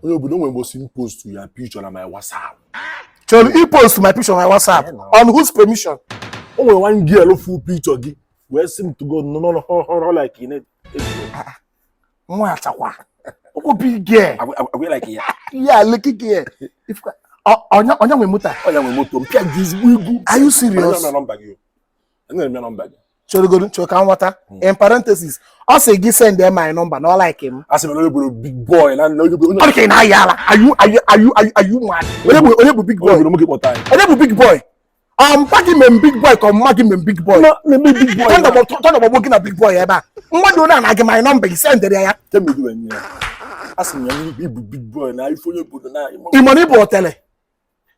Onye obodo, nwere mgbe m post ya picture na my WhatsApp. Chọrọ i post my picture on my WhatsApp? On whose permission? O nwere one girl full picture gị wee sị m to go no no no like ị Nwa achakwa ụkwụ, big girl. Agwa like ya. Yeah, lucky girl. If onye onye nwe moto a? Ọ ya nwe moto mpịa gị ezigbo igwu. Are you serious? Enwere m nọmba gị o. Enwere m nọmba gị. Chọrọgodu chọrọ ka m nghọta. In parenthesis, ọ sị gị send my number na ọ like m? Asị m na onye obodo big boy na onye obodo. Ọ dị ka ị na-ayị ala. Are you mad? Onye bụ big Onye boy? obodo m gị kpọta anyị. Onye bụ big boy? Ọ mpa gị mem big boy ka ọmụma gị mem big boy? Na-eme big boy. Tọndọ gbagbo gị na big boy ebe a. Mmadụ onye a na gị my number gị, sendịrị ya. Kemgbe wee nye ya, asị m ya na ịbụ big boy na ife onye obodo na Ị ma na ịbụ otele?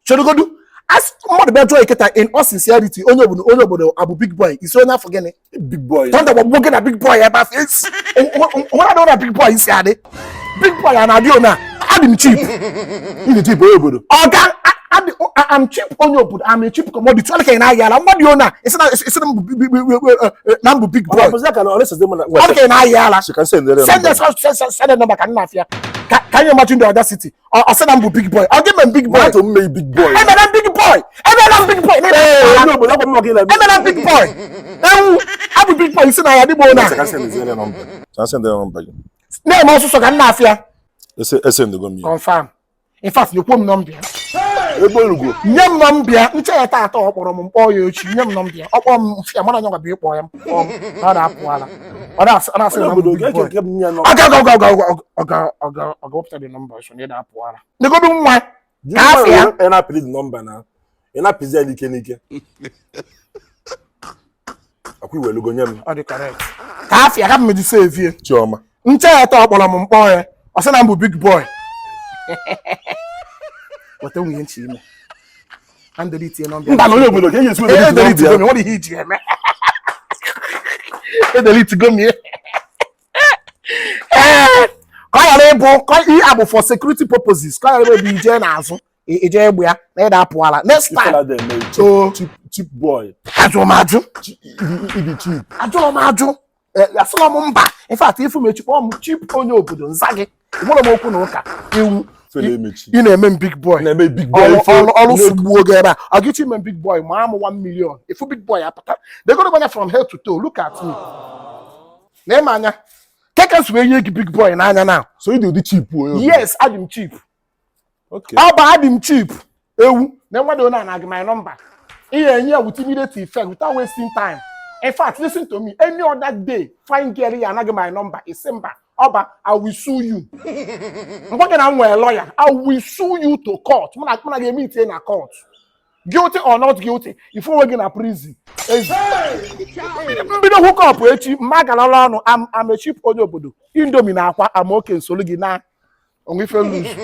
Chọrọgodu, asị mmadụ bịa jụọ eketa, in all sincerity, onye obodo abụ big boy, isi onye afọ gịnị? Big boy. Tọndọ gbagbo gị na big boy ebe afọ esi onwere adị na big boy isi adị big boy a na-adị ona. Adị m cheap. Ịdị cheap, onye obodo. Ọga, I'm cheap, onye obodo. I'm a cheap commodity. Ọ dị ka ị na-ayị ala. Mmadụ ona isi na m bụ na m bụ big boy. Ọ bụzi ka na ọ na-esezi m na Ọ dị ka ị na-ayị ala. She can send the Send the send the number ka m na-afịa ka anyị imagine the audacity. Ọ sị na m bụ big boy. Ọ gị mee m big boy? Moto m mee big boy. Emere m big boy, emere m big boy. Onye obodo, akwa mma gị na Emere m big boy. Ewu, abụ big boy isi na ya dịgbo na She can send the number. She can send the number gị. Na-eme ọsụsọ ka m na-afịa. Ese esendego m ya. Confirm. In fact, nyekwuo m nọmba ya. Ebe olugo. Nye m nọmba ya. Nche ya taata. Ọ kpọrọ m, mkpọ ya echi. Nye m nọmba ya. Ọ kpọọ m mfịa mana anya gwabịa ịkpọ ya m kpọọ m na ọ na-apụ ala. Ọ na-asị Onye na m obodo bụ big boy. ga-eke m ya nọ. Ọga ọga ọga ọga ọga ọga ọga, wepụta the number so na ị na-apụ ala. Negodu nwa ka afọ ya. Ị na-apịrị the number na ị na-apịzi ya n'ike n'ike. Akwa iwelugo nye m. Ọ dị correct. Ka afọ ya ka m meji save. Chioma. Nche ya taa, ọ kpọrọ m, mkpọ ya, ọ sị na m bụ big boy. Weta nwunye nchi ime na ndelete nọmba. Mba, na onye obodo ka e ga-esi wee Edelete delete go m. Nwere ihe iji eme edelete go m ihe. Ee, ka ọ ghara ịbụ ka ihe a bụ for security purposes, ka ọ ghara ịbụ ebe ije n'azụ ije egbu ya na ịda apụ ala next time. Ifela dị eme. So cheap cheap boy. Ajụrụ m ajụ. Ịdị cheap. Ajụrụ m ajụ. Asịrọ m mba. In fact, ifu m echi, kpọọ m cheap onye obodo, nza gị nwere m okwu na ụka iwu. Fela emechi. Ị na-eme m big boy. Na-eme big boy. Ọrụ ọrụ ọrụ sugbuo gị ebe a. Ọ gị ime m big boy ma amụ 1 million ifu big boy apụta. Legoro m anya from head to toe. Look at me na ịma anya keke si wee nye gị big boy n'anya na. So ịdị ụdị cheap, onye obodo. Yes, adị m cheap. Okay. Ọ bụ adị m cheap. Ewu na enwede onye anaghị my number ihe enye ya with immediate effect, without wasting time. In fact, listen to me, any other day, fine girl ya anaghị my number, isi mba ọba, I will sue you. Ngwa gị na m nwere lawyer. I will sue you to court. Mụ na ga-eme itinye na court, guilty or not guilty, ife onwe gị na prison. Ezi mbido hook up echi mma galala ọnụ. Am a cheap onye obodo. Indomie na akwa amaoke nsolu gị na onwe ife lose.